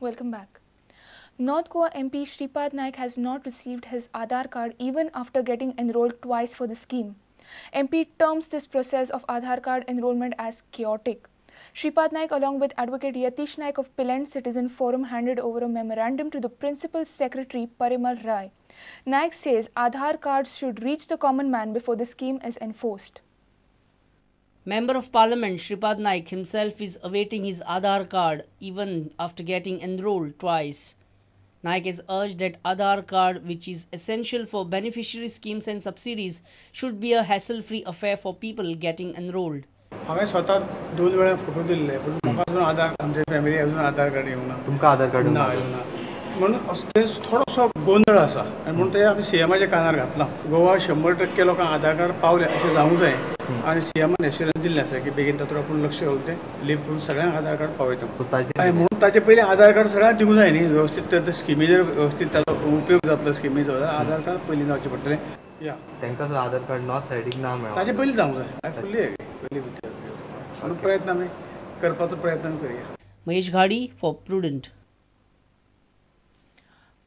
Welcome back. North Goa MP Shripad Naik has not received his Aadhaar card even after getting enrolled twice for the scheme. MP terms this process of Aadhaar card enrollment as chaotic. Shripad Naik along with Advocate Yatish Naik of Pilerne Citizen Forum handed over a memorandum to the Principal Secretary Parimal Rai. Naik says Aadhaar cards should reach the common man before the scheme is enforced. Member of Parliament Shripad Naik himself is awaiting his Aadhaar card even after getting enrolled twice. Naik has urged that Aadhaar card, which is essential for beneficiary schemes and subsidies, should be a hassle-free affair for people getting enrolled. हांवें स्वता दोन वेळा photo दिल्ले पूण म्हाका अजून आधार, आमच्या family अजून आधार कार्ड येवना. तुमकां आधार कार्ड ना येवना म्हणून ते थोडोसो गोंदळ आसा आनी म्हणून ते आमी सीएमाच्या कानार घातलां. गोवा 100% लोकांक आधार कार्ड पावलें अशें जावंक जाय आनी सीएमान एश्युरन्स दिल्लें आसा की बेगीन तातूंत आपूण लक्ष घालून तें लीप करून सगळ्यांक आधार कार्ड पावयता. आनी म्हणून ताचे पयलीं आधार कार्ड सगळ्यांक दिवंक जाय न्ही, वेवस्थीत ते स्किमीचेर व्यवस्थीत ताचो उपयोग जातलो स्किमीचो जाल्यार आधार कार्ड पयलीं जावचें पडटलें. या तांकां सुद्दां आधार कार्ड नॉर्थ सायडीक ना मेळ्ळा, ताचे पयलीं जावंक जाय. I fully agree, पयलीं म्हणून प्रयत्न आमी करपाचो प्रयत्न करुया. Mahesh Ghadi for Prudent.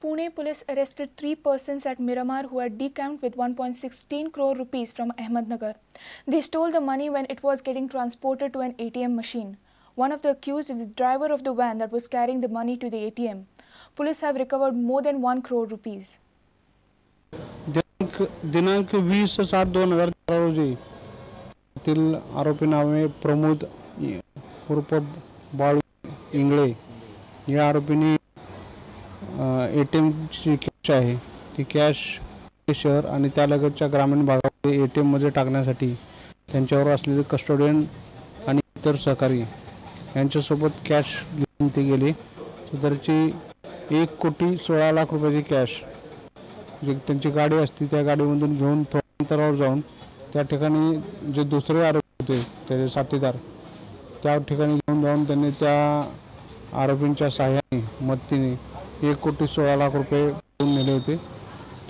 Pune police arrested 3 persons at Miramar who had decamped with 1.16 crore rupees from Ahmednagar. They stole the money when it was getting transported to an ATM machine. One of the accused is the driver of the van that was carrying the money to the ATM. Police have recovered more than 1 crore rupees. दिनांक 20/7/2013 रोजी तील आरोपी नावे प्रमोद उर्फ बाळू इंगळे या आरोपींनी एटीएमची cash आहे ती कॅश शहर आणि त्यालगतच्या ग्रामीण भागामध्ये एटीएममध्ये टाकण्यासाठी त्यांच्यावर असलेले कस्टोडियन आणि इतर सहकारी यांच्यासोबत कॅश घेऊन ते गेले. सदरची 1,16,00,000 रुपयाची कॅश जे त्यांची गाडी असती त्या गाडीमधून घेऊन थोड्या अंतरावर जाऊन त्या ठिकाणी जे दुसरे आरोपी होते त्याचे साथीदार त्या ठिकाणी घेऊन जाऊन त्यांनी त्या आरोपींच्या सहाय्याने मदतीने 1,16,00,000 रुपये नेले होते.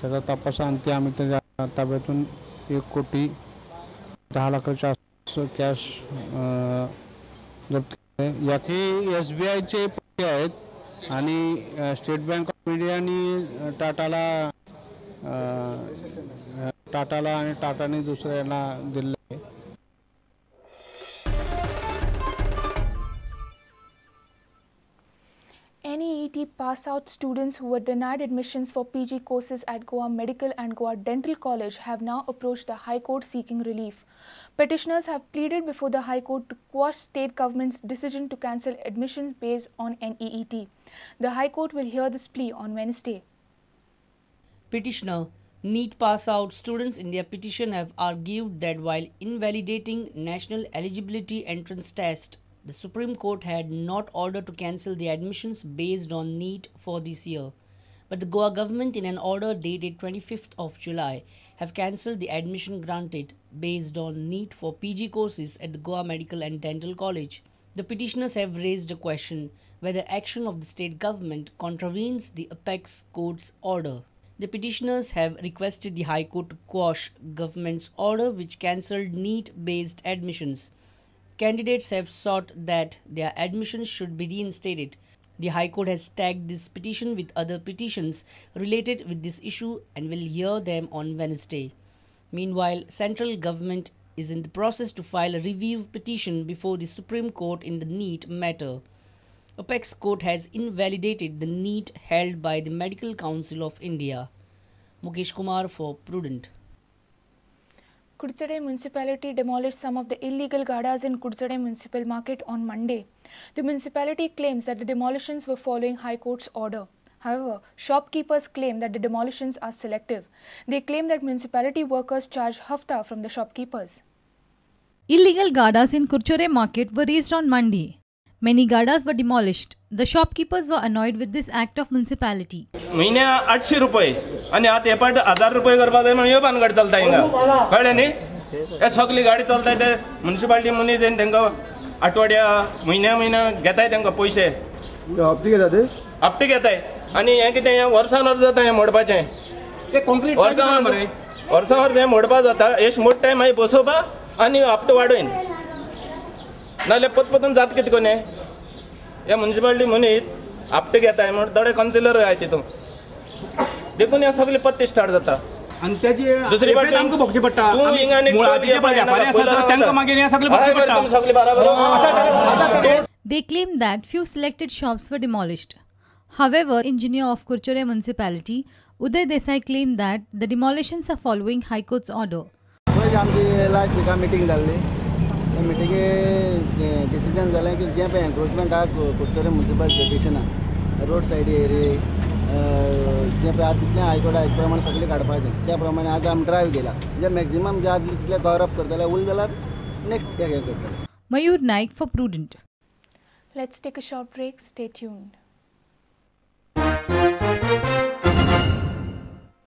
त्याचा तपासाअंती आम्ही त्याच्या ताब्यातून 1,10,00,000 कॅश जप्त केले. यात हे SBIचे पैसे आहेत आणि स्टेट बँक ऑफ इंडिया आणि टाटाला आणि टाटाने दुसऱ्याला दिले आहे. NEET pass-out students who were denied admissions for PG courses at Goa Medical and Goa Dental College have now approached the High Court seeking relief. Petitioners have pleaded before the High Court to quash state government's decision to cancel admissions based on NEET. The High Court will hear this plea on Wednesday. Petitioner NEET pass-out students in their petition have argued that while invalidating National Eligibility Entrance Test, the Supreme Court had not ordered to cancel the admissions based on NEET for this year. But the Goa government, in an order dated 25th of July, have cancelled the admission granted based on NEET for PG courses at the Goa Medical and Dental College. The petitioners have raised a question whether action of the state government contravenes the Apex Court's order. The petitioners have requested the High Court to quash government's order which cancelled NEET-based admissions. Candidates have sought that their admissions should be reinstated. The High Court has tagged this petition with other petitions related with this issue and will hear them on Wednesday. Meanwhile, central government is in the process to file a review petition before the Supreme Court in the NEET matter. Apex Court has invalidated the NEET held by the Medical Council of India. Mukesh Kumar for Prudent. Curchorem municipality demolished some of the illegal gadas in Curchorem municipal market on Monday. The municipality claims that the demolitions were following High Court's order. However, shopkeepers claim that the demolitions are selective. They claim that municipality workers charge hafta from the shopkeepers. Illegal gadas in Curchorem market were raised on Monday. Many gadas were demolished. The shopkeepers were annoyed with this act of municipality. महिन्या 800 रुपये आणि आता हे 1000 रुपये करपा जाय म्हणून ह्यो भानगड चलता हिंगा, कळ्ळें न्ही? हे सगळी गाडी चलता ते म्युनिसिपालिटी मनीस तांकां आठवड्या म्हयन्या म्हयन्या घेताय तांकां पयशे, हप्ते घेतात, हप्ते घेताय. आनी हें कितें हें वर्सान वर्स जाता हें मोडपाचें, वर्सान वर्सां वर्स हें मोडपा जाता. हें मोडटाय मागीर बसोवपा आनी हप्तो वाडोवन, नाजाल्यार पतपतून जाता कितें करून. हे म्युनिसिपालिटी मनीस आपटे घेताय म्हण थोडे कावन्सिलरूय आहाय तितून देखून हे सगळे पत्ते स्टार्ट जाता. आनी तेजे दुसरी पाटी आमकां भोगचें पडटा. तूं हिंगा आनी तांकां मागीर हें सगळें भोगचें पडटा. सगळें बराबर. They claim that few selected shops were demolished. However, engineer of Curchorem Municipality, Uday Desai, claimed that the demolitions are following High Court's order. आमची लास्ट विका मिटींग जाल्ली, त्या मिटिंगे डिसिजन जालें की जें पळय एन्क्रोचमेंट आहा कुडचडें मुन्सिपल स्टेशना रोड सायड एरिये जें पळय आहा तितलें हायकोर्टा हायकोर्टा प्रमाणे सगळें काडपाचें. त्या प्रमाणे आज आमी ड्रायव्ह केला, जे मॅक्झिमम जे आज तितलें कवर अप करतले उरलें जाल्यार नेक्स्ट हें करतले. Mayur Naik for Prudent. Let's take a short break. Stay tuned.